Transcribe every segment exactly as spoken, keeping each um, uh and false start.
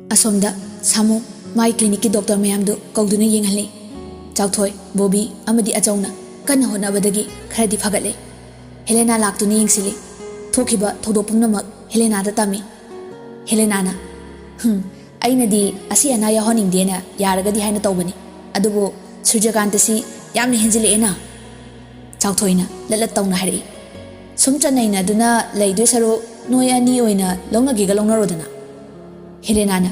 ꯑꯁꯣꯝꯗ ꯁꯥꯃꯨ ꯃꯥꯏ ꯀ꯭ꯂꯤꯅꯤꯛꯀꯤ ꯗꯣꯛꯇꯔ ꯃꯌꯥꯝꯗꯨ ꯀꯧꯗꯨꯅ ꯌꯦꯡꯍꯜꯂꯤ꯫ ꯆꯥꯎꯊꯣꯏ, ꯕꯣꯕꯤ ꯑꯃꯗꯤ ꯑꯆꯧꯅ ꯀꯟꯅ ꯍꯣꯠꯅꯕꯗꯒꯤ ꯈꯔꯗꯤ ꯐꯒꯠꯂꯦ꯫ ꯍꯦꯂꯦꯅꯥ ꯂꯥꯛꯇꯨꯅ ꯌꯦꯡꯁꯤꯜꯂꯤ꯫ ꯊꯣꯛꯈꯤꯕ ꯊꯧꯗꯣꯛ ꯄꯨꯝꯅꯃꯛ ꯍꯦꯂꯦꯅꯥꯗ ꯇꯝꯃꯤ꯫ ꯍꯦꯂꯦꯅꯥꯅ, "ꯍꯨꯝ, ꯑꯩꯅꯗꯤ ꯑꯁꯤ ꯑꯅꯥ ꯌꯥꯎꯍꯟꯅꯤꯡꯗꯦꯅ ꯌꯥꯔꯒꯗꯤ ꯍꯥꯏꯅ ꯇꯧꯕꯅꯤ, ꯑꯗꯨꯕꯨ ꯁꯨꯔꯖꯀꯥꯟꯇꯁꯤ ꯌꯥꯝꯅ ꯍꯦꯟꯖꯤꯜꯂꯛꯑꯦꯅ?" ꯆꯥꯎꯊꯣꯏꯅ ꯂꯠꯂꯠ ꯇꯧꯅ ꯍꯥꯏꯔꯛꯏ꯫ "ꯁꯨꯝ ꯆꯠꯅꯩꯅꯗꯨꯅ ꯂꯩꯗꯣꯏ ꯁꯔꯨꯛ ꯅꯣꯏ ꯑꯅꯤ ꯑꯣꯏꯅ ꯂꯧꯅꯒꯦꯒ ꯂꯧꯅꯔꯣꯗꯅ꯫" ꯍꯦꯂꯦꯅꯥꯅ,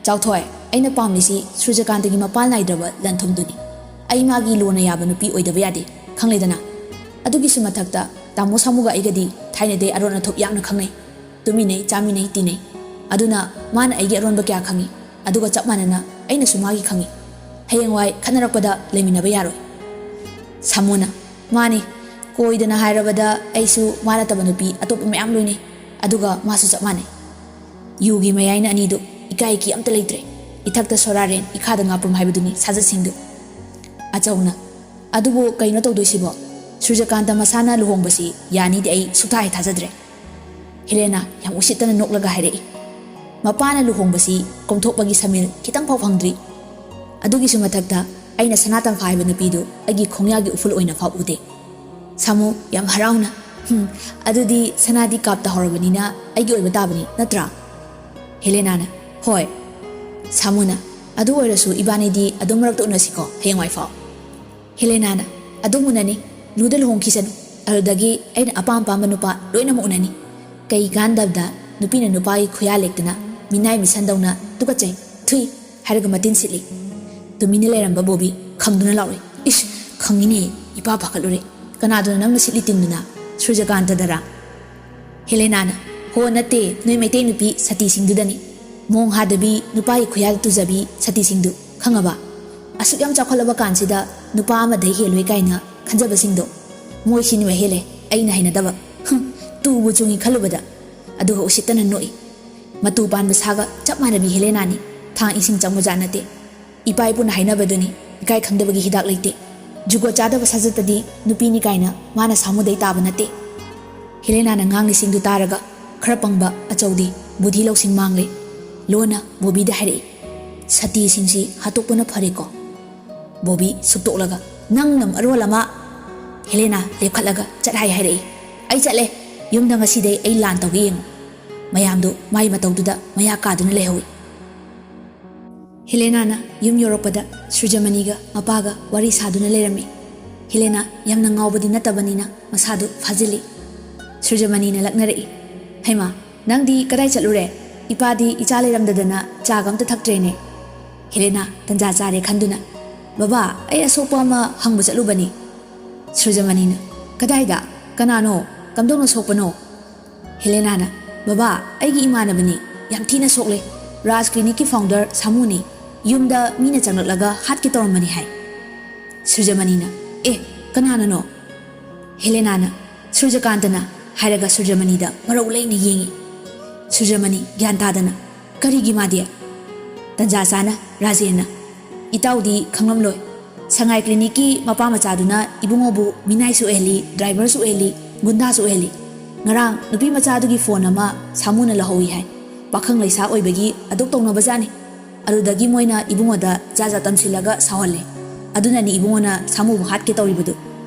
"ꯆꯥꯎꯊꯣꯏ, ꯑꯩꯅ ꯄꯥꯝꯂꯤꯁꯤ ꯁꯨꯔꯖꯀꯥꯟꯇꯒꯤ ꯃꯄꯥꯜ ꯅꯥꯏꯗ꯭ꯔꯕ ꯂꯟ-ꯊꯨꯝꯗꯨꯅꯤ꯫ ꯑꯩ ꯃꯥꯒꯤ ꯂꯣꯟꯅ ꯌꯥꯕ ꯅꯨꯄꯤ ꯑꯣꯏꯗꯕ ꯌꯥꯗꯦ, ꯈꯪꯂꯦꯗꯅ? ꯑꯗꯨꯒꯤꯁꯨ ꯃꯊꯛꯇ ꯇꯥꯃꯣ ꯁꯥꯃꯨꯒ ꯑꯩꯒꯗꯤ ꯊꯥꯏꯅꯗꯩ ꯑꯔꯣꯟ ꯑꯊꯨꯞ ꯌꯥꯝꯅ ꯈꯪꯅꯩ꯫ ꯇꯨꯃꯤꯟꯅꯩ, ꯆꯥꯃꯤꯟꯅꯩ, ꯇꯤꯟꯅꯩ꯫ ꯑꯗꯨꯅ ꯃꯥꯅ ꯑꯩꯒꯤ ꯑꯔꯣꯟꯕ ꯀꯌꯥ ꯈꯪꯏ, ꯑꯗꯨꯒ ꯆꯞ ꯃꯥꯟꯅꯅ ꯑꯩꯅꯁꯨ ꯃꯥꯒꯤ ꯈꯪꯏ꯫ ꯍꯌꯦꯡꯋꯥꯏ ꯈꯠꯅꯔꯛꯄꯗ ꯂꯩꯃꯤꯟꯅꯕ ꯌꯥꯔꯣꯏ꯫" ꯁꯥꯃꯨꯅ, "ꯃꯥꯅꯤ, ꯀꯣꯏꯗꯅ ꯍꯥꯏꯔꯕꯗ ꯑꯩꯁꯨ ꯃꯥ ꯅꯠꯇꯕ ꯅꯨꯄꯤ ꯑꯇꯣꯞꯄ ꯃꯌꯥꯝ ꯂꯣꯏꯅꯩ, ꯑꯗꯨꯒ ꯃꯥꯁꯨ ꯆꯞ ꯃꯥꯟꯅꯩ꯫ ꯌꯨꯒꯤ ꯃꯌꯥꯏꯅ ꯑꯅꯤꯗꯨ ꯏꯀꯥꯏ ꯏꯀꯤ ꯑꯝꯇ ꯂꯩꯇ꯭ꯔꯦ꯫ ꯏꯊꯛꯇ ꯁꯣꯔꯥꯔꯦꯟ, ꯏꯈꯥꯗ ꯉꯥꯄ꯭ꯔꯨꯝ ꯍꯥꯏꯕꯗꯨꯅꯤ ꯁꯥꯖꯠꯁꯤꯡꯗꯨ꯫" ꯑꯆꯧꯅ, "ꯑꯗꯨꯕꯨ ꯀꯩꯅꯣ ꯇꯧꯗꯣꯏꯁꯤꯕꯣ? ꯁꯨꯔꯖꯀꯥꯟꯇ ꯃꯁꯥꯅ ꯂꯨꯍꯣꯡꯕꯁꯤ ꯌꯥꯅꯤꯗꯤ ꯑꯩ ꯁꯨꯛꯊꯥ ꯍꯦꯛ ꯊꯥꯖꯗ꯭ꯔꯦ꯫" ꯍꯦꯂꯦꯅꯥ ꯌꯥꯝ ꯎꯁꯤꯠꯇꯅ ꯅꯣꯛꯂꯒ ꯍꯥꯏꯔꯛꯏ꯫ "ꯃꯄꯥꯅ ꯂꯨꯍꯣꯡꯕꯁꯤ ꯀꯣꯝꯊꯣꯛꯄꯒꯤ ꯁꯃꯤꯜ ꯈꯤꯇꯪ ꯐꯥꯎ ꯐꯪꯗ꯭ꯔꯤ꯫ ꯑꯗꯨꯒꯤꯁꯨ ꯃꯊꯛꯇ ꯑꯩꯅ ꯁꯅꯥ ꯇꯝꯐꯥ ꯍꯥꯏꯕ ꯅꯨꯄꯤꯗꯨ ꯑꯩꯒꯤ ꯈꯣꯡꯌꯥꯒꯤ ꯎꯐꯨꯜ ꯑꯣꯏꯅ ꯐꯥꯎ ꯎꯗꯦ꯫" ꯁꯥꯃꯨ ꯌꯥꯝ ꯍꯔꯥꯎꯅ, "ꯍꯨꯝ, ꯑꯗꯨꯗꯤ ꯁꯅꯥꯗꯤ ꯀꯥꯞ ꯇꯥꯍꯧꯔꯕꯅꯤꯅ ꯑꯩꯒꯤ ꯑꯣꯏꯕ ꯇꯥꯕꯅꯤ, ꯅꯠꯇ꯭ꯔꯥ?" ꯍꯦꯂꯦꯅꯥꯅ, "ꯍꯣꯏ꯫" ꯁꯥꯃꯨꯅ, "ꯑꯗꯨ ꯑꯣꯏꯔꯁꯨ ꯏꯕꯥꯅꯤꯗꯤ ꯑꯗꯨꯝ ꯃꯔꯛꯇ ꯎꯅꯁꯤꯀꯣ, ꯍꯌꯦꯡꯋꯥꯏ ꯐꯥꯎ꯫" ꯍꯦꯂꯦꯅꯥꯅ, "ꯑꯗꯨꯝ ꯎꯅꯅꯤ, ꯂꯨꯗ ꯂꯨꯍꯣꯡꯈꯤꯁꯅꯨ꯫ ꯑꯗꯨꯗꯒꯤ ꯑꯩꯅ ꯑꯄꯥꯝ ꯑꯄꯥꯝꯕ ꯅꯨꯄꯥ ꯂꯣꯏꯅꯃꯛ ꯎꯅꯅꯤ꯫ ꯀꯩ ꯀꯥꯟꯗꯕꯗ ꯅꯨꯄꯤꯅ ꯅꯨꯄꯥꯒꯤ ꯈꯨꯌꯥ ꯂꯦꯛꯇꯅ ꯃꯤꯅꯥꯏ ꯃꯤꯁꯟꯗꯧꯅ ꯇꯨꯀꯠꯆꯩ, ꯊꯨꯏ ꯍꯥꯏꯔꯒ ꯃꯇꯤꯟ ꯁꯤꯠꯂꯤ꯫" ꯇꯨꯃꯤꯟꯅ ꯂꯩꯔꯝꯕ ꯕꯣꯕꯤ ꯈꯪꯗꯨꯅ ꯂꯥꯎꯔꯛꯏ, "ꯏꯁ, ꯈꯪꯉꯤꯅꯦ, ꯏꯄꯥ ꯄꯥꯈꯠꯂꯨꯔꯦ꯫ ꯀꯅꯥꯗꯨꯅ ꯅꯪꯅ ꯁꯤꯠꯂꯤ ꯇꯤꯟꯗꯨꯅ? ꯁꯨꯔꯖꯀꯥꯟꯇꯗꯔꯥ?" ꯍꯦꯂꯦꯅꯥꯅ, "ꯍꯣ, ꯅꯠꯇꯦ, ꯅꯣꯏ ꯃꯩꯇꯩ ꯅꯨꯄꯤ ꯁꯇꯤꯁꯤꯡꯗꯨꯗꯅꯤ꯫ ꯃꯣꯡ ꯍꯥꯗꯕꯤ, ꯅꯨꯄꯥꯒꯤ ꯈꯨꯌꯥꯗ ꯇꯨꯖꯕꯤ ꯁꯇꯤꯁꯤꯡꯗꯨ, ꯈꯪꯉꯕ? ꯑꯁꯨꯛ ꯌꯥꯝ ꯆꯥꯎꯈꯠꯂꯕ ꯀꯥꯟꯁꯤꯗ ꯅꯨꯄꯥ ꯑꯃꯗꯩ ꯍꯦꯜꯂꯣꯏ ꯀꯥꯏꯅ ꯈꯟꯖꯕꯁꯤꯡꯗꯣ, ꯃꯣꯏꯁꯤꯅꯦꯕ ꯍꯦꯜꯂꯦ ꯑꯩꯅ ꯍꯩꯅꯗꯕ꯫" "ꯍꯨꯝ, ꯇꯨꯕꯨ ꯆꯨꯡꯉꯤ ꯈꯜꯂꯨꯕꯗ꯫" ꯑꯗꯨꯒ ꯎꯁꯤꯠꯇꯅ ꯅꯣꯛꯏ꯫ ꯃꯇꯨ ꯄꯥꯟꯕ ꯁꯥꯒ ꯆꯞ ꯃꯥꯟꯅꯕꯤ ꯍꯦꯂꯦꯅꯥꯅꯤ꯫ ꯊꯥꯡ ꯏꯁꯤꯡ ꯆꯪꯕꯖꯥꯠ ꯅꯠꯇꯦ꯫ ꯏꯄꯥ ꯏꯄꯨꯅ ꯍꯥꯏꯅꯕꯗꯨꯅꯤ, "ꯏꯀꯥꯏ ꯈꯪꯗꯕꯒꯤ ꯍꯤꯗꯥꯛ ꯂꯩꯇꯦ꯫" ꯖꯨꯒꯣꯠ ꯆꯥꯗꯕ ꯁꯥꯖꯠꯇꯗꯤ ꯅꯨꯄꯤꯅꯤ ꯀꯥꯏꯅ ꯃꯥꯅ ꯁꯥꯃꯨꯗꯩ ꯇꯥꯕ ꯅꯠꯇꯦ꯫ ꯍꯦꯂꯦꯅꯥꯅ ꯉꯥꯡꯂꯤꯁꯤꯡꯗꯨ ꯇꯥꯔꯒ ꯈꯔ ꯄꯪꯕ ꯑꯆꯧꯗꯤ ꯕꯨꯙꯤ ꯂꯧꯁꯤꯡ ꯃꯥꯡꯂꯦ꯫ ꯂꯣꯟꯅ ꯕꯣꯕꯤꯗ ꯍꯥꯏꯔꯛꯏ, "ꯁꯇꯤꯁꯤꯡꯁꯤ ꯍꯥꯠꯇꯣꯛꯄꯅ ꯐꯔꯦꯀꯣ?" ꯕꯣꯕꯤ ꯁꯨꯛꯇꯣꯛꯂꯒ, "ꯅꯪꯅ ꯃꯔꯣꯜ ꯑꯃ!" ꯍꯦꯂꯦꯅꯥ ꯂꯦꯞꯈꯠꯂꯒ, "ꯆꯠ ꯍꯥꯏ ꯍꯥꯏꯔꯛꯏ꯫ ꯑꯩ ꯆꯠꯂꯦ꯫ ꯌꯨꯝꯗ ꯉꯁꯤꯗꯩ ꯑꯩ ꯂꯥꯟ ꯇꯧꯒꯦ ꯌꯦꯡꯉꯨ꯫" ꯃꯌꯥꯝꯗꯨ ꯃꯥꯏ ꯃꯇꯧꯗꯨꯗ ꯃꯌꯥ ꯀꯥꯗꯨꯅ ꯂꯩꯍꯧꯏ꯫ ꯍꯦꯂꯦꯅꯥꯅ ꯌꯨꯝ ꯌꯧꯔꯛꯄꯗ ꯁꯨꯔꯖꯃꯅꯤꯒ ꯃꯄꯥꯒ ꯋꯥꯔꯤ ꯁꯥꯗꯨꯅ ꯂꯩꯔꯝꯃꯤ꯫ ꯍꯦꯂꯦꯅꯥ ꯌꯥꯝꯅ ꯉꯥꯎꯕꯗꯤ ꯅꯠꯇꯕꯅꯤꯅ ꯃꯁꯥꯗꯨ ꯐꯥꯖꯤꯜꯂꯤ꯫ ꯁꯨꯔꯖꯃꯅꯤꯅ ꯂꯛꯅꯔꯛꯏ, "ꯍꯩꯃꯥ, ꯅꯪꯗꯤ ꯀꯗꯥꯏ ꯆꯠꯂꯨꯔꯦ? ꯏꯄꯥꯗꯤ ꯏꯆꯥ ꯂꯩꯔꯝꯗꯗꯅ ꯆꯥꯒ ꯑꯝꯇ ꯊꯛꯇ꯭ꯔꯦꯅꯦ꯫" ꯍꯦꯂꯦꯅꯥ ꯇꯟꯖꯥ ꯆꯥꯔꯦ ꯈꯟꯗꯨꯅ, "ꯕꯕꯥ, ꯑꯩ ꯑꯁꯣꯛꯄ ꯑꯃ ꯍꯪꯕ ꯆꯠꯂꯨꯕꯅꯤ꯫" ꯁꯨꯔꯖꯃꯅꯤꯅ, "ꯀꯗꯥꯏꯗ? ꯀꯅꯥꯅꯣ? ꯀꯝꯗꯧꯅ ꯁꯣꯛꯄꯅꯣ?" ꯍꯦꯂꯦꯅꯥꯅ, "ꯕꯕꯥ, ꯑꯩꯒꯤ ꯏꯃꯥꯟꯅꯕꯅꯤ, ꯌꯥꯝ ꯊꯤꯅ ꯁꯣꯛꯂꯦ꯫ ꯔꯥꯖ ꯀ꯭ꯂꯤꯅꯤꯛꯀꯤ ꯐꯥꯎꯟꯗꯔ ꯁꯥꯃꯨꯅꯤ꯫ ꯌꯨꯝꯗ ꯃꯤꯅ ꯆꯪꯂꯛꯂꯒ ꯍꯥꯠꯀꯦ ꯇꯧꯔꯝꯕꯅꯤ ꯍꯥꯏ꯫" ꯁꯨꯔꯖꯃꯅꯤꯅ, "ꯑꯦ, ꯀꯅꯥꯅꯅꯣ?" ꯍꯦꯂꯦꯅꯥꯅ, "ꯁꯨꯔꯖꯀꯥꯟꯇꯅ" ꯍꯥꯏꯔꯒ ꯁꯨꯔꯖꯃꯅꯤꯗ ꯃꯔꯧ ꯂꯩꯅ ꯌꯦꯡꯏ꯫ ꯁꯨꯔꯖꯃꯅꯤ ꯒ꯭ꯌꯥꯟ ꯇꯥꯗꯅ, "ꯀꯔꯤꯒꯤ ꯃꯥꯗꯤ?" ꯇꯟꯖꯥ ꯆꯥꯅ ꯔꯥꯖꯦꯟꯅ, "ꯏꯇꯥꯎꯗꯤ ꯈꯪꯂꯝꯂꯣꯏ꯫ ꯁꯉꯥꯏ ꯀ꯭ꯂꯤꯅꯤꯛꯀꯤ ꯃꯄꯥ ꯃꯆꯥꯗꯨꯅ ꯏꯕꯨꯡꯉꯣꯕꯨ ꯃꯤꯅꯥꯏꯁꯨ ꯑꯣꯏꯍꯜꯂꯤ, ꯗ꯭ꯔꯥꯏꯚꯔꯁꯨ ꯑꯣꯏꯍꯜꯂꯤ, ꯒꯨꯟꯗꯥꯁꯨ ꯑꯣꯏꯍꯜꯂꯤ꯫ ꯉꯔꯥꯡ ꯅꯨꯄꯤ ꯃꯆꯥꯗꯨꯒꯤ ꯐꯣꯟ ꯑꯃ ꯁꯥꯃꯨꯅ ꯂꯧꯍꯧꯏ ꯍꯥꯏ꯫ ꯄꯥꯈꯪ ꯂꯩꯁꯥ ꯑꯣꯏꯕꯒꯤ ꯑꯗꯨꯛ ꯇꯧꯅꯕꯖꯥꯠꯅꯤ꯫ ꯑꯗꯨꯗꯒꯤ ꯃꯣꯏꯅ ꯏꯕꯨꯡꯉꯣꯗ ꯖꯥꯠ ꯖꯥꯠ ꯇꯝꯁꯤꯜꯂꯒ ꯁꯥꯎꯍꯜꯂꯦ꯫ ꯑꯗꯨꯅꯅꯤ ꯏꯕꯨꯡꯉꯣꯅ ꯁꯥꯃꯨꯕꯨ ꯍꯥꯠꯀꯦ ꯇꯧꯔꯤꯕꯗꯨ꯫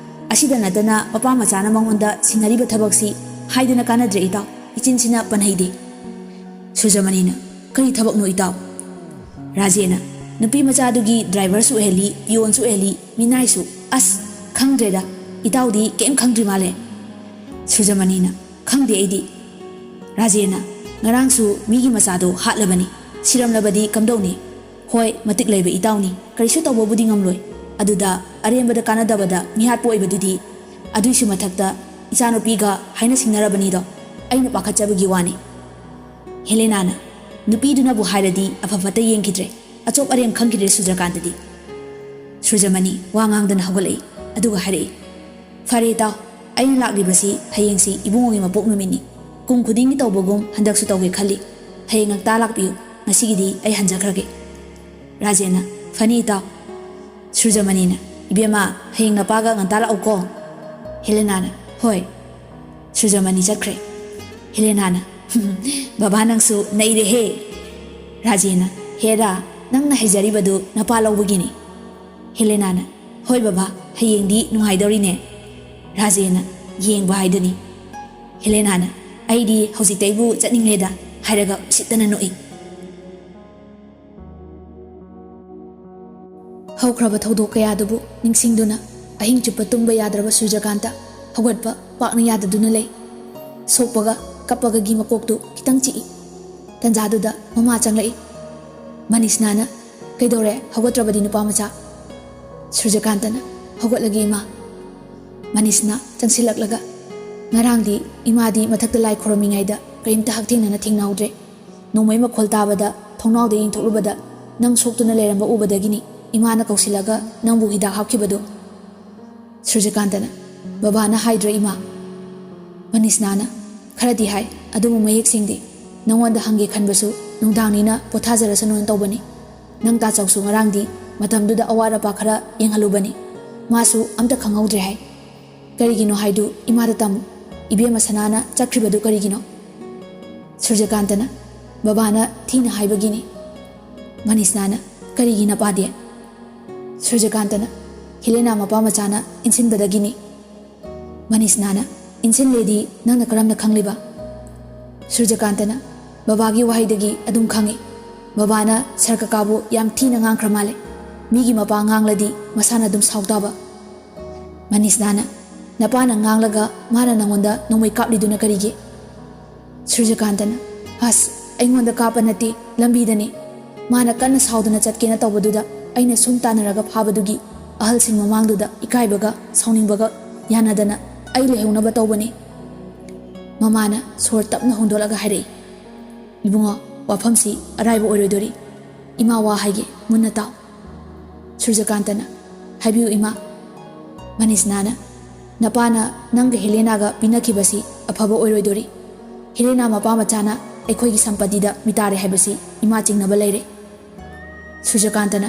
ꯑꯁꯤꯗ ꯅꯠꯇꯅ ꯃꯄꯥ ꯃꯆꯥꯅ ꯃꯉꯣꯟꯗ ꯁꯤꯟꯅꯔꯤꯕ ꯊꯕꯛꯁꯤ ꯍꯥꯏꯗꯅ ꯀꯥꯟꯅꯗ꯭ꯔꯦ ꯏꯇꯥꯎ, ꯏꯆꯤꯟꯁꯤꯅ ꯄꯟꯍꯩꯗꯦ꯫" ꯁꯨꯔꯖꯃꯅꯤꯅ, "ꯀꯔꯤ ꯊꯕꯛꯅꯣ ꯏꯇꯥꯎ?" ꯔꯥꯖꯦꯟꯅ, "ꯅꯨꯄꯤ ꯃꯆꯥꯗꯨꯒꯤ ꯗ꯭ꯔꯥꯏꯚꯔꯁꯨ ꯑꯣꯏꯍꯜꯂꯤ, ꯄꯤꯌꯣꯟꯁꯨ ꯑꯣꯏꯍꯜꯂꯤ, ꯃꯤꯅꯥꯏꯁꯨ꯫ ꯑꯁ, ꯈꯪꯗ꯭ꯔꯦꯗ, ꯏꯇꯥꯎꯗꯤ ꯀꯩꯝ ꯈꯪꯗ꯭ꯔꯤ ꯃꯥꯜꯂꯦ꯫" ꯁꯨꯔꯖꯃꯅꯤꯅ, "ꯈꯪꯗꯦ ꯑꯩꯗꯤ꯫" ꯔꯥꯖꯦꯟꯅ, "ꯉꯔꯥꯡꯁꯨ ꯃꯤꯒꯤ ꯃꯆꯥꯗꯣ ꯍꯥꯠꯂꯕꯅꯤ, ꯁꯤꯔꯝꯂꯕꯗꯤ ꯀꯝꯗꯧꯅꯤ? ꯍꯣꯏ, ꯃꯇꯤꯛ ꯂꯩꯕ ꯏꯇꯥꯎꯅꯤ, ꯀꯔꯤꯁꯨ ꯇꯧꯕꯕꯨꯗꯤ ꯉꯝꯂꯣꯏ꯫ ꯑꯗꯨꯗ ꯑꯔꯦꯝꯕꯗ ꯀꯥꯟꯅꯗꯕꯗ ꯃꯤꯍꯥꯠꯄ ꯑꯣꯏꯕꯗꯨꯗꯤ꯫ ꯑꯗꯨꯏꯁꯨ ꯃꯊꯛꯇ ꯏꯆꯥꯅꯨꯄꯤꯒ ꯍꯥꯏꯅ ꯁꯤꯡꯅꯔꯕꯅꯤꯗꯣ, ꯑꯩꯅ ꯄꯥꯈꯠꯆꯕꯒꯤ ꯋꯥꯅꯤ꯫" ꯍꯦꯂꯦꯅꯥꯅ, "ꯅꯨꯄꯤꯗꯨꯅꯕꯨ ꯍꯥꯏꯔꯗꯤ ꯑꯐ ꯐꯠꯇ ꯌꯦꯡꯈꯤꯗ꯭ꯔꯦ, ꯑꯆꯣꯞ ꯑꯔꯦꯡ ꯈꯪꯈꯤꯗ꯭ꯔꯦ ꯁꯨꯔꯖꯀꯥꯟꯇꯗꯤ꯫" ꯁꯨꯔꯖꯃꯅꯤ ꯋꯥ ꯉꯥꯡꯗꯅ ꯍꯧꯒꯠꯂꯛꯏ, ꯑꯗꯨꯒ ꯍꯥꯏꯔꯛꯏ, "ꯐꯔꯦ ꯏꯇꯥꯎ, ꯑꯩꯅ ꯂꯥꯛꯂꯤꯕꯁꯤ ꯍꯌꯦꯡꯁꯤ ꯏꯕꯨꯡꯉꯣꯒꯤ ꯃꯄꯣꯛ ꯅꯨꯃꯤꯠꯅꯤ꯫ ꯀꯨꯝ ꯈꯨꯗꯤꯡꯒꯤ ꯇꯧꯕꯒꯨꯝ ꯍꯟꯗꯛꯁꯨ ꯇꯧꯒꯦ ꯈꯜꯂꯤ꯫ ꯍꯌꯦꯡ ꯉꯟꯇꯥ ꯂꯥꯛꯄꯤꯌꯨ, ꯉꯁꯤꯒꯤꯗꯤ ꯑꯩ ꯍꯟꯖꯈ꯭ꯔꯒꯦ꯫" ꯔꯥꯖꯦꯟꯅ, "ꯐꯅꯤ ꯏꯇꯥꯎ꯫" ꯁꯨꯔꯖꯃꯅꯤꯅ, "ꯏꯕꯦꯝꯃ, ꯍꯌꯦꯡ ꯅꯄꯥꯒ ꯉꯟꯇꯥ ꯂꯥꯛꯎꯀꯣ꯫" ꯍꯦꯂꯦꯅꯥꯅ, "ꯍꯣꯏ꯫" ꯁꯨꯔꯖꯃꯅꯤ ꯆꯠꯈ꯭ꯔꯦ꯫ ꯍꯦꯂꯦꯅꯥꯅ, "ꯕꯕꯥ, ꯅꯪꯁꯨ ꯅꯩꯔꯦꯍꯦ꯫" ꯔꯥꯖꯦꯅ, "ꯍꯦꯔꯥ, ꯅꯪꯅ ꯍꯩꯖꯔꯤꯕꯗꯨ ꯅꯄꯥ ꯂꯧꯕꯒꯤꯅꯤ꯫" ꯍꯦꯂꯦꯅꯥꯅ, "ꯍꯣꯏ ꯕꯕꯥ, ꯍꯌꯦꯡꯗꯤ ꯅꯨꯡꯉꯥꯏꯗꯧꯔꯤꯅꯦ꯫" ꯔꯥꯖꯦꯅ, "ꯌꯦꯡꯕ ꯍꯥꯏꯗꯨꯅꯤ꯫" ꯍꯦꯂꯦꯅꯥꯅ, "ꯑꯩꯗꯤ ꯍꯧꯖꯤꯛꯇꯩꯕꯨ ꯆꯠꯅꯤꯡꯂꯦꯗ" ꯍꯥꯏꯔꯒ ꯎꯁꯤꯠꯇꯅ ꯅꯣꯛꯏ꯫ ꯍꯧꯈ꯭ꯔꯕ ꯊꯧꯗꯣꯛ ꯀꯌꯥꯗꯨꯕꯨ ꯅꯤꯡꯁꯤꯡꯗꯨꯅ ꯑꯍꯤꯡ ꯆꯨꯞꯄ ꯇꯨꯝꯕ ꯌꯥꯗ꯭ꯔꯕ ꯁꯨꯔꯖꯀꯥꯟꯇ ꯍꯧꯒꯠꯄ ꯄꯥꯛꯅ ꯌꯥꯗꯗꯨꯅ ꯂꯩ꯫ ꯁꯣꯛꯄꯒ ꯀꯞꯄꯒꯒꯤ ꯃꯀꯣꯛꯇꯨ ꯈꯤꯇꯪ ꯆꯤꯛꯏ꯫ ꯇꯟꯖꯥꯗꯨꯗ ꯃꯃꯥ ꯆꯪꯂꯛꯏ꯫ ꯃꯅꯤꯁꯅꯥꯅ, "ꯀꯩꯗꯧꯔꯦ? ꯍꯧꯒꯠꯇ꯭ꯔꯕꯗꯤ ꯅꯨꯄꯥ ꯃꯆꯥ?" ꯁꯨꯔꯖꯀꯥꯟꯇꯅ, "ꯍꯧꯒꯠꯂꯒꯦ ꯏꯃꯥ꯫" ꯃꯅꯤꯁꯅꯥ ꯆꯪꯁꯤꯜꯂꯛꯂꯒ, "ꯉꯔꯥꯡꯗꯤ ꯏꯃꯥꯗꯤ ꯃꯊꯛꯇ ꯂꯥꯏ ꯈꯨꯔꯨꯝꯃꯤꯉꯩꯗ ꯀꯔꯤꯝꯇ ꯍꯛꯊꯦꯡꯅꯅ ꯊꯦꯡꯅꯍꯧꯗ꯭ꯔꯦ꯫ ꯅꯣꯡꯃꯩ ꯃꯈꯣꯜ ꯇꯥꯕꯗ ꯊꯣꯡꯅꯥꯎꯗ ꯌꯦꯡꯊꯣꯛꯂꯨꯕꯗ ꯅꯪ ꯁꯣꯛꯇꯨꯅ ꯂꯩꯔꯝꯕ ꯎꯕꯗꯒꯤꯅꯤ ꯏꯃꯥꯅ ꯀꯧꯁꯤꯜꯂꯒ ꯅꯪꯕꯨ ꯍꯤꯗꯥꯛ ꯍꯥꯞꯈꯤꯕꯗꯨ꯫" ꯁꯨꯔꯖꯀꯥꯟꯇꯅ, "ꯕꯕꯥꯅ ꯍꯥꯏꯗ꯭ꯔꯣ ꯏꯃꯥ?" ꯃꯅꯤꯁꯅꯥꯅ, "ꯈꯔꯗꯤ ꯍꯥꯏ, ꯑꯗꯨꯕꯨ ꯃꯌꯦꯛ ꯁꯦꯡꯗꯦ꯫ ꯅꯉꯣꯟꯗ ꯍꯪꯒꯦ ꯈꯟꯕꯁꯨ ꯅꯨꯡꯗꯥꯡꯅꯤꯅ ꯄꯣꯊꯥꯖꯔꯁꯅꯨꯅ ꯇꯧꯕꯅꯤ꯫ ꯅꯪ ꯇꯥꯆꯧꯁꯨ ꯉꯔꯥꯡꯗꯤ ꯃꯇꯝꯗꯨꯗ ꯑꯋꯥꯠ ꯑꯄꯥ ꯈꯔ ꯌꯦꯡꯍꯜꯂꯨꯕꯅꯤ꯫ ꯃꯥꯁꯨ ꯑꯝꯇ ꯈꯪꯍꯧꯗ꯭ꯔꯦ ꯍꯥꯏ꯫ ꯀꯔꯤꯒꯤꯅꯣ ꯍꯥꯏꯗꯨ ꯏꯃꯥꯗ ꯇꯝꯃꯨ꯫ ꯏꯕꯦꯝꯃ ꯁꯅꯥꯅ ꯆꯠꯈ꯭ꯔꯤꯕꯗꯨ ꯀꯔꯤꯒꯤꯅꯣ?" ꯁꯨꯔꯖꯀꯥꯟꯇꯅ, "ꯕꯕꯥꯅ ꯊꯤꯅ ꯍꯥꯏꯕꯒꯤꯅꯤ꯫" ꯃꯅꯤꯁꯅꯥꯅ, "ꯀꯔꯤꯒꯤ ꯅꯄꯥꯗꯤ?" ꯁꯨꯔꯖꯀꯥꯟꯇꯅ, "ꯍꯦꯂꯦꯅꯥ ꯃꯄꯥ ꯃꯆꯥꯅ ꯏꯟꯁꯤꯟꯕꯗꯒꯤꯅꯤ꯫" ꯃꯅꯤꯁꯅꯥꯅ, "ꯏꯟꯁꯤꯜꯂꯦꯗꯤ ꯅꯪꯅ ꯀꯔꯝꯅ ꯈꯪꯂꯤꯕ?" ꯁꯨꯔꯖꯀꯥꯟꯇꯅ, "ꯕꯕꯥꯒꯤ ꯋꯥꯍꯩꯗꯒꯤ ꯑꯗꯨꯝ ꯈꯪꯉꯤ꯫ ꯕꯕꯥꯅ ꯁꯔ ꯀꯀꯥꯕꯨ ꯌꯥꯝ ꯊꯤꯅ ꯉꯥꯡꯈ꯭ꯔ ꯃꯥꯜꯂꯦ꯫ ꯃꯤꯒꯤ ꯃꯄꯥ ꯉꯥꯡꯂꯗꯤ ꯃꯁꯥꯅ ꯑꯗꯨꯝ ꯁꯥꯎ ꯇꯥꯕ꯫" ꯃꯅꯤꯁꯅꯥꯅ, "ꯅꯄꯥꯅ ꯉꯥꯡꯂꯒ ꯃꯥꯅ ꯅꯪꯉꯣꯟꯗ ꯅꯣꯡꯃꯩ ꯀꯥꯞꯂꯤꯗꯨꯅ ꯀꯔꯤꯒꯤ?" ꯁꯨꯔꯖꯀꯥꯟꯇꯅ, "ꯑꯁ, ꯑꯩꯉꯣꯟꯗ ꯀꯥꯞꯄ ꯅꯠꯇꯦ, ꯂꯝꯕꯤꯗꯅꯤ꯫ ꯃꯥꯅ ꯀꯟꯅ ꯁꯥꯎꯗꯅ ꯆꯠꯀꯦꯅ ꯇꯧꯕꯗꯨꯗ ꯑꯩꯅ ꯁꯨꯝ ꯇꯥꯟꯅꯔꯒ ꯐꯥꯕꯗꯨꯒꯤ ꯑꯍꯜꯁꯤꯡ ꯃꯃꯥꯡꯗꯨꯗ ꯏꯀꯥꯏꯕꯒ ꯁꯥꯎꯅꯤꯡꯕꯒ ꯌꯥꯅꯗꯅ ꯑꯩ ꯂꯩꯍꯧꯅꯕ ꯇꯧꯕꯅꯤ꯫" ꯃꯃꯥꯅ ꯁꯣꯔ ꯇꯞꯅ ꯍꯣꯟꯗꯣꯛꯂꯒ ꯍꯥꯏꯔꯛꯏ, "ꯏꯕꯨꯡꯉꯣ, ꯋꯥꯐꯝꯁꯤ ꯑꯔꯥꯏꯕ ꯑꯣꯏꯔꯣꯏꯗꯣꯔꯤ꯫ ꯏꯃꯥ ꯋꯥ ꯍꯥꯏꯒꯦ, ꯃꯨꯟꯅ ꯇꯥꯎ꯫" ꯁꯨꯔꯖꯀꯥꯟꯇꯅ, "ꯍꯥꯏꯕꯤꯌꯨ ꯏꯃꯥ꯫" ꯃꯅꯤꯁꯅꯥꯅ, "ꯅꯄꯥꯅ ꯅꯪꯒ ꯍꯦꯂꯦꯅꯥꯒ ꯄꯤꯅꯈꯤꯕꯁꯤ ꯑꯐꯕ ꯑꯣꯏꯔꯣꯏꯗꯣꯔꯤ꯫ ꯍꯦꯂꯦꯅꯥ ꯃꯄꯥ ꯃꯆꯥꯅ ꯑꯩꯈꯣꯏꯒꯤ ꯁꯝꯄꯇꯤꯗ ꯃꯤꯇꯥꯔꯦ ꯍꯥꯏꯕꯁꯤ ꯏꯃꯥ ꯆꯤꯡꯅꯕ ꯂꯩꯔꯦ꯫" ꯁꯨꯔꯖꯀꯥꯟꯇꯅ,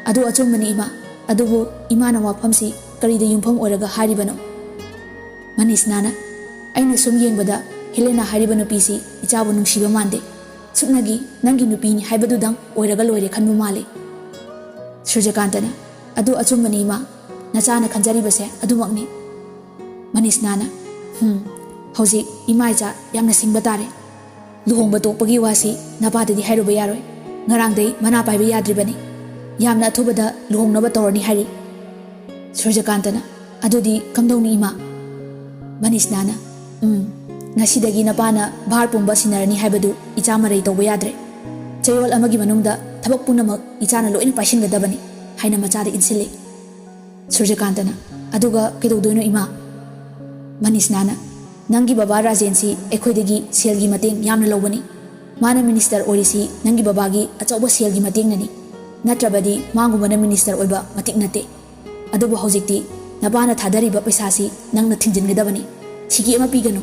"ꯑꯗꯨ ꯑꯆꯨꯝꯕꯅꯤ ꯏꯃꯥ, ꯑꯗꯨꯕꯨ ꯏꯃꯥꯅ ꯋꯥꯐꯝꯁꯤ ꯀꯔꯤꯗ ꯌꯨꯝꯐꯝ ꯑꯣꯏꯔꯒ ꯍꯥꯏꯔꯤꯕꯅꯣ?" ꯃꯅꯤꯁꯅꯥꯅ, "ꯑꯩꯅ ꯁꯨꯝ ꯌꯦꯡꯕꯗ ꯍꯦꯂꯦꯅꯥ ꯍꯥꯏꯔꯤꯕ ꯅꯨꯄꯤꯁꯤ ꯏꯆꯥꯕꯨ ꯅꯨꯡꯁꯤꯕ ꯃꯥꯟꯗꯦ꯫ ꯁꯨꯞꯅꯒꯤ ꯅꯪꯒꯤ ꯅꯨꯄꯤꯅꯤ ꯍꯥꯏꯕꯗꯨꯗꯪ ꯑꯣꯏꯔꯒ ꯂꯣꯏꯔꯦ ꯈꯟꯕ ꯃꯥꯜꯂꯤ꯫ ꯁꯨꯔꯖꯀꯥꯟꯇꯅ, "ꯑꯗꯨ ꯑꯆꯨꯝꯕꯅꯤ ꯏꯃꯥ, ꯅꯆꯥꯅ ꯈꯟꯖꯔꯤꯕꯁꯦ ꯑꯗꯨꯃꯛꯅꯤ꯫" ꯃꯅꯤꯁꯅꯥꯅ, "ꯍꯨꯝ, ꯍꯧꯖꯤꯛ ꯏꯃꯥ ꯏꯆꯥ ꯌꯥꯝꯅ ꯁꯤꯡꯕ ꯇꯥꯔꯦ꯫ ꯂꯨꯍꯣꯡꯕ ꯇꯣꯛꯄꯒꯤ ꯋꯥꯁꯤ ꯅꯄꯥꯗꯗꯤ ꯍꯥꯏꯔꯨꯕ ꯌꯥꯔꯣꯏ꯫ ꯉꯔꯥꯡꯗꯩ ꯃꯅꯥ ꯄꯥꯏꯕ ꯌꯥꯗ꯭ꯔꯤꯕꯅꯤ꯫ ꯌꯥꯝꯅ ꯑꯊꯨꯕꯗ ꯂꯨꯍꯣꯡꯅꯕ ꯇꯧꯔꯅꯤ ꯍꯥꯏꯔꯤ꯫" ꯁꯨꯔꯖꯀꯥꯟꯇꯅ, "ꯑꯗꯨꯗꯤ ꯀꯝꯗꯧꯅꯤ ꯏꯃꯥ?" ꯃꯅꯤꯁꯅꯥꯅ, "ꯎꯝ, ꯉꯁꯤꯗꯒꯤ ꯅꯄꯥꯅ ꯚꯥꯔ ꯄꯨꯝꯕ ꯁꯤꯟꯅꯔꯅꯤ ꯍꯥꯏꯕꯗꯨ ꯏꯆꯥ ꯃꯔꯩ ꯇꯧꯕ ꯌꯥꯗ꯭ꯔꯦ꯫ ꯆꯌꯣꯜ ꯑꯃꯒꯤ ꯃꯅꯨꯡꯗ ꯊꯕꯛ ꯄꯨꯝꯅꯃꯛ ꯏꯆꯥꯅ ꯂꯣꯏꯅ ꯄꯥꯏꯁꯤꯟꯒꯗꯕꯅꯤ" ꯍꯥꯏꯅ ꯃꯆꯥꯗ ꯏꯟꯁꯤꯜꯂꯤ꯫ ꯁꯨꯔꯖꯀꯥꯟꯇꯅ, "ꯑꯗꯨꯒ ꯀꯩꯗꯧꯗꯣꯏꯅꯣ ꯏꯃꯥ?" ꯃꯅꯤꯁꯅꯥꯅ, "ꯅꯪꯒꯤ ꯕꯕꯥ ꯔꯥꯖꯦꯟꯁꯤ ꯑꯩꯈꯣꯏꯗꯒꯤ ꯁꯦꯜꯒꯤ ꯃꯇꯦꯡ ꯌꯥꯝꯅ ꯂꯧꯕꯅꯤ꯫ ꯃꯥꯅ ꯃꯤꯅꯤꯁꯇꯔ ꯑꯣꯏꯔꯤꯁꯤ ꯅꯪꯒꯤ ꯕꯕꯥꯒꯤ ꯑꯆꯧꯕ ꯁꯦꯜꯒꯤ ꯃꯇꯦꯡꯅꯅꯤ꯫ ꯅꯠꯇ꯭ꯔꯕꯗꯤ ꯃꯥꯒꯨꯝꯕꯅ ꯃꯤꯅꯤꯁꯇꯔ ꯑꯣꯏꯕ ꯃꯇꯤꯛ ꯅꯠꯇꯦ꯫ ꯑꯗꯨꯕꯨ ꯍꯧꯖꯤꯛꯇꯤ ꯅꯄꯥꯅ ꯊꯥꯗꯔꯤꯕ ꯄꯩꯁꯥꯁꯤ ꯅꯪꯅ ꯊꯤꯡꯖꯤꯟꯒꯗꯕꯅꯤ꯫ ꯁꯤꯀꯤ ꯑꯃ ꯄꯤꯒꯅꯨ꯫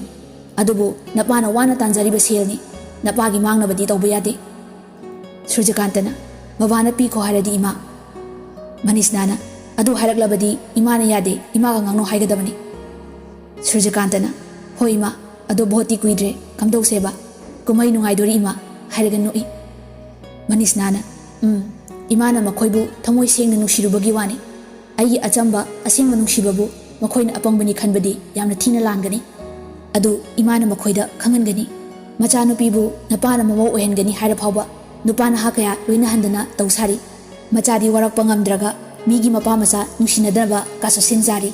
ꯑꯗꯨꯕꯨ ꯅꯄꯥꯅ ꯋꯥꯅ ꯇꯥꯟꯖꯔꯤꯕ ꯁꯦꯜꯅꯤ꯫ ꯅꯄꯥꯒꯤ ꯃꯥꯡꯅꯕꯗꯤ ꯇꯧꯕ ꯌꯥꯗꯦ꯫" ꯁꯨꯔꯖꯀꯥꯟꯇꯅ, "ꯕꯕꯥꯅ ꯄꯤꯈꯣ ꯍꯥꯏꯔꯗꯤ ꯏꯃꯥ꯫" ꯃꯅꯤꯁꯅꯥꯅ, "ꯑꯗꯨ ꯍꯥꯏꯔꯛꯂꯕꯗꯤ ꯏꯃꯥꯅ ꯌꯥꯗꯦ, ꯏꯃꯥꯒ ꯉꯥꯡꯅꯧ ꯍꯥꯏꯒꯗꯕꯅꯤ꯫" ꯁꯨꯔꯖꯀꯥꯟꯇꯅ, "ꯍꯣꯏ ꯏꯃꯥ, ꯑꯗꯣ ꯚꯣꯠꯇꯤ ꯀꯨꯏꯗ꯭ꯔꯦ, ꯀꯝꯗꯧꯁꯦꯕ? ꯀꯨꯝꯍꯩ ꯅꯨꯡꯉꯥꯏꯗꯣꯔꯤ ꯏꯃꯥ" ꯍꯥꯏꯔꯒ ꯅꯣꯛꯏ꯫ ꯃꯅꯤꯁꯅꯥꯅ, "ꯎꯝ, ꯏꯃꯥꯅ ꯃꯈꯣꯏꯕꯨ ꯊꯃꯣꯏ ꯁꯦꯡꯅ ꯅꯨꯡꯁꯤꯔꯨꯕꯒꯤ ꯋꯥꯅꯤ꯫ ꯑꯩꯒꯤ ꯑꯆꯝꯕ, ꯑꯁꯦꯡꯕ ꯅꯨꯡꯁꯤꯕꯕꯨ ꯃꯈꯣꯏꯅ ꯑꯄꯪꯕꯅꯤ ꯈꯟꯕꯗꯤ ꯌꯥꯝꯅ ꯊꯤꯅ ꯂꯥꯟꯒꯅꯤ꯫ ꯑꯗꯨ ꯏꯃꯥꯅ ꯃꯈꯣꯏꯗ ꯈꯪꯍꯟꯒꯅꯤ꯫ ꯃꯆꯥꯅꯨꯄꯤꯕꯨ ꯅꯄꯥꯅ ꯃꯃꯧ ꯑꯣꯏꯍꯟꯒꯅꯤ ꯍꯥꯏꯔ ꯐꯥꯎꯕ ꯅꯨꯄꯥ ꯅꯍꯥ ꯀꯌꯥ ꯂꯣꯏꯅꯍꯟꯗꯅ ꯇꯧ ꯁꯥꯔꯤ꯫ ꯃꯆꯥꯗꯤ ꯋꯥꯔꯛꯄ ꯉꯝꯗ꯭ꯔꯒ ꯃꯤꯒꯤ ꯃꯄꯥ ꯃꯆꯥ ꯅꯨꯡꯁꯤꯅꯗꯅꯕ ꯀꯥꯁꯨ ꯁꯤꯟ ꯆꯥꯔꯤ꯫"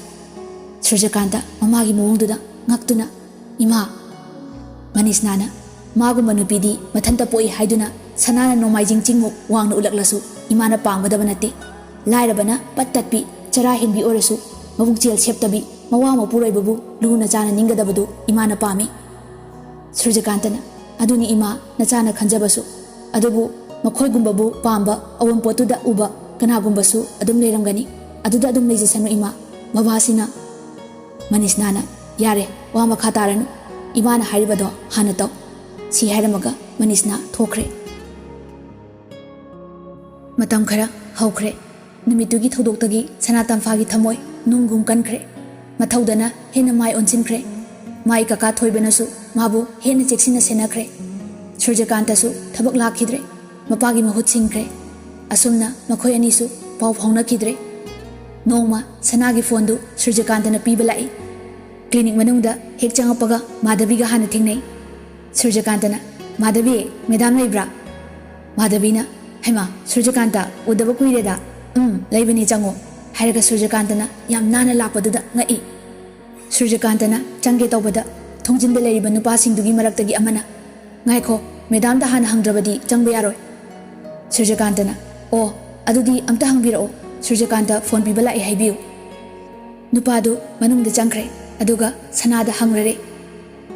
ꯁꯨꯔꯖꯀꯥꯟꯇ ꯃꯃꯥꯒꯤ ꯃꯑꯣꯡꯗꯨꯗ ꯉꯛꯇꯨꯅ, "ꯏꯃꯥ!" ꯃꯅꯤꯁꯅꯥꯅ, "ꯃꯥꯒꯨꯝꯕ ꯅꯨꯄꯤꯗꯤ ꯃꯊꯟꯇ ꯄꯣꯛꯏ ꯍꯥꯏꯗꯨꯅ ꯁꯅꯥꯅ ꯅꯣꯡꯃꯥꯏꯖꯤꯡ ꯆꯤꯡꯃꯨꯛ ꯋꯥꯡꯅ ꯎꯠꯂꯛꯂꯁꯨ ꯏꯃꯥꯅ ꯄꯥꯝꯒꯗꯕ ꯅꯠꯇꯦ꯫ ꯂꯥꯏꯔꯕꯅ ꯄꯠ ꯇꯠꯄꯤ, ꯆꯔꯥ ꯍꯦꯟꯕꯤ ꯑꯣꯏꯔꯁꯨ ꯃꯕꯨꯛꯆꯦꯜ ꯁꯦꯞꯇꯕꯤ, ꯃꯋꯥ ꯃꯄꯨꯔꯣꯏꯕꯕꯨ ꯂꯨꯅ ꯆꯥꯅ ꯅꯤꯡꯒꯗꯕꯗꯨ ꯏꯃꯥꯅ ꯄꯥꯝꯃꯤ꯫" ꯁꯨꯔꯖꯀꯥꯟꯇꯅ, "ꯑꯗꯨꯅꯤ ꯏꯃꯥ, ꯅꯆꯥꯅ ꯈꯟꯖꯕꯁꯨ꯫ ꯑꯗꯨꯕꯨ ꯃꯈꯣꯏꯒꯨꯝꯕꯕꯨ ꯄꯥꯝꯕ, ꯑꯋꯨꯟꯄꯣꯠꯇꯨꯗ ꯎꯕ ꯀꯅꯥꯒꯨꯝꯕꯁꯨ ꯑꯗꯨꯝ ꯂꯩꯔꯝꯒꯅꯤ꯫ ꯑꯗꯨꯗ ꯑꯗꯨꯝ ꯂꯩꯖꯁꯅꯨ ꯏꯃꯥ, ꯕꯕꯥꯁꯤꯅ꯫" ꯃꯅꯤꯁꯅꯥꯅ, "ꯌꯥꯔꯦ, ꯋꯥ ꯃꯈꯥ ꯇꯥꯔꯅꯨ꯫ ꯏꯃꯥꯅ ꯍꯥꯏꯔꯤꯕꯗꯣ ꯍꯥꯟꯅ ꯇꯧ꯫" ꯁꯤ ꯍꯥꯏꯔꯝꯃꯒ ꯃꯅꯤꯁꯅꯥ ꯊꯣꯛꯈ꯭ꯔꯦ꯫ ꯃꯇꯝ ꯈꯔ ꯍꯧꯈ꯭ꯔꯦ꯫ ꯅꯨꯃꯤꯠꯇꯨꯒꯤ ꯊꯧꯗꯣꯛꯇꯒꯤ ꯁꯅꯥ ꯇꯝꯐꯥꯒꯤ ꯊꯃꯣꯏ ꯅꯨꯡꯒꯨꯝ ꯀꯟꯈ꯭ꯔꯦ꯫ ꯃꯊꯧꯗꯅ ꯍꯦꯟꯅ ꯃꯥꯏ ꯑꯣꯟꯁꯤꯟꯈ꯭ꯔꯦ꯫ ꯃꯥꯏ ꯀꯀꯥ ꯊꯣꯏꯕꯅꯁꯨ ꯃꯥꯕꯨ ꯍꯦꯟꯅ ꯆꯦꯛꯁꯤꯟꯅ ꯁꯦꯟꯅꯈ꯭ꯔꯦ꯫ ꯁꯨꯔꯖꯀꯥꯟꯇꯁꯨ ꯊꯕꯛ ꯂꯥꯛꯈꯤꯗ꯭ꯔꯦ꯫ ꯃꯄꯥꯒꯤ ꯃꯍꯨꯠ ꯁꯤꯟꯈ꯭ꯔꯦ꯫ ꯑꯁꯨꯝꯅ ꯃꯈꯣꯏ ꯑꯅꯤꯁꯨ ꯄꯥꯎ ꯐꯥꯎꯅꯈꯤꯗ꯭ꯔꯦ꯫ ꯅꯣꯡꯃ ꯁꯅꯥꯒꯤ ꯐꯣꯟꯗꯨ ꯁꯨꯔꯖꯀꯥꯟꯇꯅ ꯄꯤꯕ ꯂꯥꯛꯏ꯫ ꯀ꯭ꯂꯤꯅꯤꯛ ꯃꯅꯨꯡꯗ ꯍꯦꯛ ꯆꯪꯉꯛꯄꯒ ꯃꯥꯙꯕꯤꯒ ꯍꯥꯟꯅ ꯊꯦꯡꯅꯩ꯫ ꯁꯨꯔꯖꯀꯥꯟꯇꯅ, "ꯃꯥꯙꯕꯤ, ꯃꯦꯗꯥꯝ ꯂꯩꯕ꯭ꯔꯥ?" ꯃꯥꯙꯕꯤꯅ, "ꯍꯩꯃꯥ, ꯁꯨꯔꯖꯀꯥꯟꯇ, ꯎꯗꯕ ꯀꯨꯏꯔꯦꯗ꯫ ꯎꯝ, ꯂꯩꯕꯅꯤ, ꯆꯪꯉꯣ," ꯍꯥꯏꯔꯒ ꯁꯨꯔꯖꯀꯥꯟꯇꯅ ꯌꯥꯝ ꯅꯥꯟꯅ ꯂꯥꯛꯄꯗꯨꯗ ꯉꯛꯏ꯫ ꯁꯨꯔꯖꯀꯥꯟꯇꯅ ꯆꯪꯒꯦ ꯇꯧꯕꯗ ꯊꯣꯡꯖꯤꯟꯗ ꯂꯩꯔꯤꯕ ꯅꯨꯄꯥꯁꯤꯡꯗꯨꯒꯤ ꯃꯔꯛꯇꯒꯤ ꯑꯃꯅ, "ꯉꯥꯏꯈꯣ, ꯃꯦꯗꯥꯝꯗ ꯍꯥꯟꯅ ꯍꯪꯗ꯭ꯔꯕꯗꯤ ꯆꯪꯕ ꯌꯥꯔꯣꯏ꯫" ꯁꯨꯔꯖꯀꯥꯟꯇꯅ, "ꯑꯣ, ꯑꯗꯨꯗꯤ ꯑꯝꯇ ꯍꯪꯕꯤꯔꯛꯑꯣ, ꯁꯨꯔꯖꯀꯥꯟꯇ ꯐꯣꯟ ꯄꯤꯕ ꯂꯥꯛꯑꯦ ꯍꯥꯏꯕꯤꯌꯨ꯫" ꯅꯨꯄꯥꯗꯨ ꯃꯅꯨꯡꯗ ꯆꯪꯈ꯭ꯔꯦ, ꯑꯗꯨꯒ ꯁꯅꯥꯗ ꯍꯪꯂꯔꯦ,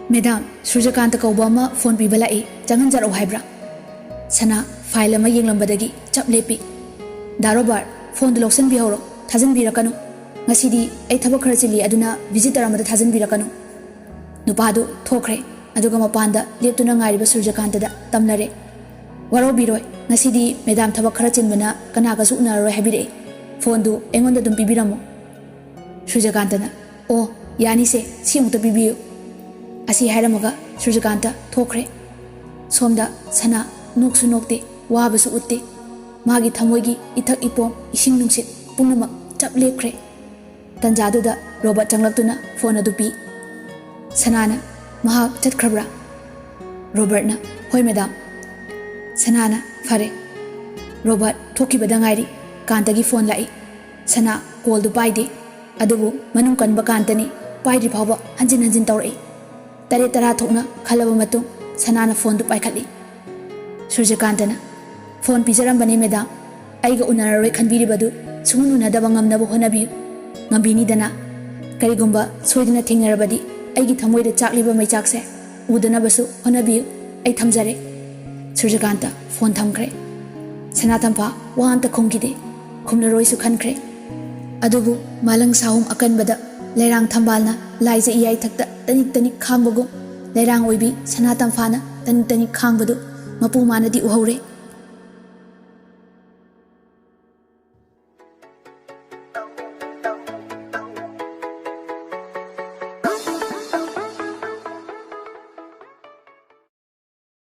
"ꯃꯦꯗꯥꯝ, ꯁꯨꯔꯖꯀꯥꯟꯇ ꯀꯧꯕ ꯑꯃ ꯐꯣꯟ ꯄꯤꯕ ꯂꯥꯛꯏ, ꯆꯪꯍꯟꯖꯔꯛꯑꯣ ꯍꯥꯏꯕ꯭ꯔꯥ?" ꯁꯅꯥ ꯐꯥꯏꯜ ꯑꯃ ꯌꯦꯡꯂꯝꯕꯗꯒꯤ ꯆꯞ ꯂꯦꯞꯄꯤ꯫ "ꯗꯥ ꯔꯣꯕꯥꯔꯠ, ꯐꯣꯟꯗꯨ ꯂꯧꯁꯤꯟꯕꯤꯍꯧꯔꯣ, ꯊꯥꯖꯤꯟꯕꯤꯔꯛꯀꯅꯨ꯫ ꯉꯁꯤꯗꯤ ꯑꯩ ꯊꯕꯛ ꯈꯔ ꯆꯤꯜꯂꯤ, ꯑꯗꯨꯅ ꯚꯤꯖꯤꯇꯔ ꯑꯃꯗ ꯊꯥꯖꯤꯟꯕꯤꯔꯛꯀꯅꯨ꯫" ꯅꯨꯄꯥꯗꯨ ꯊꯣꯛꯈ꯭ꯔꯦ, ꯑꯗꯨꯒ ꯃꯄꯥꯟꯗ ꯂꯦꯞꯇꯨꯅ ꯉꯥꯏꯔꯤꯕ ꯁꯨꯔꯖꯀꯥꯟꯇꯗ ꯇꯝꯅꯔꯦ, "ꯋꯥꯔꯧꯕꯤꯔꯣꯏ, ꯉꯁꯤꯗꯤ ꯃꯦꯗꯥꯝ ꯊꯕꯛ ꯈꯔ ꯆꯤꯟꯕꯅ ꯀꯅꯥꯒꯁꯨ ꯎꯅꯔꯔꯣꯏ ꯍꯥꯏꯕꯤꯔꯛꯏ꯫ ꯐꯣꯟꯗꯨ ꯑꯩꯉꯣꯟꯗ ꯑꯗꯨꯝ ꯄꯤꯕꯤꯔꯝꯃꯣ꯫" ꯁꯨꯔꯖꯀꯥꯟꯇꯅ, "ꯑꯣ, ꯌꯥꯅꯤꯁꯦ, ꯁꯤ ꯑꯃꯨꯛꯇ ꯄꯤꯕꯤꯌꯨ꯫" ꯑꯁꯤ ꯍꯥꯏꯔꯝꯃꯒ ꯁꯨꯔꯖꯀꯥꯟꯇ ꯊꯣꯛꯈ꯭ꯔꯦ꯫ ꯁꯣꯝꯗ ꯁꯅꯥ ꯅꯣꯛꯁꯨ ꯅꯣꯛꯇꯦ, ꯋꯥꯕꯁꯨ ꯎꯠꯇꯦ꯫ ꯃꯥꯒꯤ ꯊꯃꯣꯏꯒꯤ ꯏꯊꯛ ꯏꯄꯣꯝ, ꯏꯁꯤꯡ ꯅꯨꯡꯁꯤꯠ ꯄꯨꯝꯅꯃꯛ ꯆꯞ ꯂꯦꯞꯈ꯭ꯔꯦ꯫ ꯇꯟꯖꯥꯗꯨꯗ ꯔꯣꯕꯔꯠ ꯆꯪꯂꯛꯇꯨꯅ ꯐꯣꯟ ꯑꯗꯨ ꯄꯤ꯫ ꯁꯅꯥꯅ, "ꯃꯍꯥꯛ ꯆꯠꯈ꯭ꯔꯕ꯭ꯔꯥ?" ꯔꯣꯕꯔꯠꯅ, "ꯍꯣꯏ, ꯃꯦꯗꯥꯝ꯫" ꯁꯅꯥꯅ, "ꯐꯔꯦ꯫" ꯔꯣꯕꯔꯠ ꯊꯣꯛꯈꯤꯕꯗ ꯉꯥꯏꯔꯤ, ꯀꯥꯟꯇꯒꯤ ꯐꯣꯟ ꯂꯥꯛꯏ꯫ ꯁꯅꯥ ꯀꯣꯜꯗꯨ ꯄꯥꯏꯗꯦ, ꯑꯗꯨꯕꯨ ꯃꯅꯨꯡ ꯀꯟꯕ ꯀꯥꯟꯇꯅꯤ, ꯄꯥꯏꯗ꯭ꯔꯤ ꯐꯥꯎꯕ ꯍꯟꯖꯤꯟ ꯍꯟꯖꯤꯟ ꯇꯧꯔꯛꯏ꯫ ꯇꯔꯦꯠ ꯇꯔꯥ ꯊꯣꯛꯅ ꯈꯜꯂꯕ ꯃꯇꯨꯡ ꯁꯅꯥꯅ ꯐꯣꯟꯗꯨ ꯄꯥꯏꯈꯠꯂꯤ꯫ ꯁꯨꯔꯖꯀꯥꯟꯇꯅ, "ꯐꯣꯟ ꯄꯤꯖꯔꯝꯕꯅꯦ, ꯃꯦꯗꯥꯝ꯫ ꯑꯩꯒ ꯎꯅꯔꯔꯣꯏ ꯈꯟꯕꯤꯔꯤꯕꯗꯨ ꯁꯨꯡꯎꯟ ꯎꯅꯗꯕ ꯉꯝꯅꯕ ꯍꯣꯠꯅꯕꯤꯌꯨ꯫ ꯉꯝꯕꯤꯅꯤꯗꯅ? ꯀꯔꯤꯒꯨꯝꯕ ꯁꯣꯏꯗꯅ ꯊꯦꯡꯅꯔꯕꯗꯤ ꯑꯩꯒꯤ ꯊꯃꯣꯏꯗ ꯆꯥꯛꯂꯤꯕ ꯃꯩꯆꯥꯛꯁꯦ ꯎꯗꯅꯕꯁꯨ ꯍꯣꯠꯅꯕꯤꯌꯨ꯫ ꯑꯩ ꯊꯝꯖꯔꯦ꯫" ꯁꯨꯔꯖꯀꯥꯟꯇ ꯐꯣꯟ ꯊꯝꯈ꯭ꯔꯦ꯫ ꯁꯅꯥ ꯇꯝꯐꯥ ꯋꯥ ꯑꯝꯇ ꯈꯨꯝꯈꯤꯗꯦ꯫ ꯈꯨꯝꯂꯔꯣꯏꯁꯨ ꯈꯟꯈ꯭ꯔꯦ꯫ ꯑꯗꯨꯕꯨ ꯃꯥꯂꯪ ꯁꯥꯍꯨꯝ ꯑꯀꯟꯕꯗ ꯂꯩꯔꯥꯡ ꯊꯝꯕꯥꯜꯅ ꯂꯥꯏꯖ ꯏꯌꯥꯏꯊꯛꯇ ꯇꯅꯤꯛ ꯇꯅꯤꯛ ꯈꯥꯡꯕꯒꯨꯝ, ꯂꯩꯔꯥꯡ ꯑꯣꯏꯕꯤ ꯁꯅꯥ ꯇꯝꯐꯥꯅ ꯇꯅꯤꯛ ꯇꯅꯤꯛ ꯈꯥꯡꯕꯗꯨ ꯃꯄꯨ ꯃꯥꯅꯗꯤ ꯎꯍꯧꯔꯦ꯫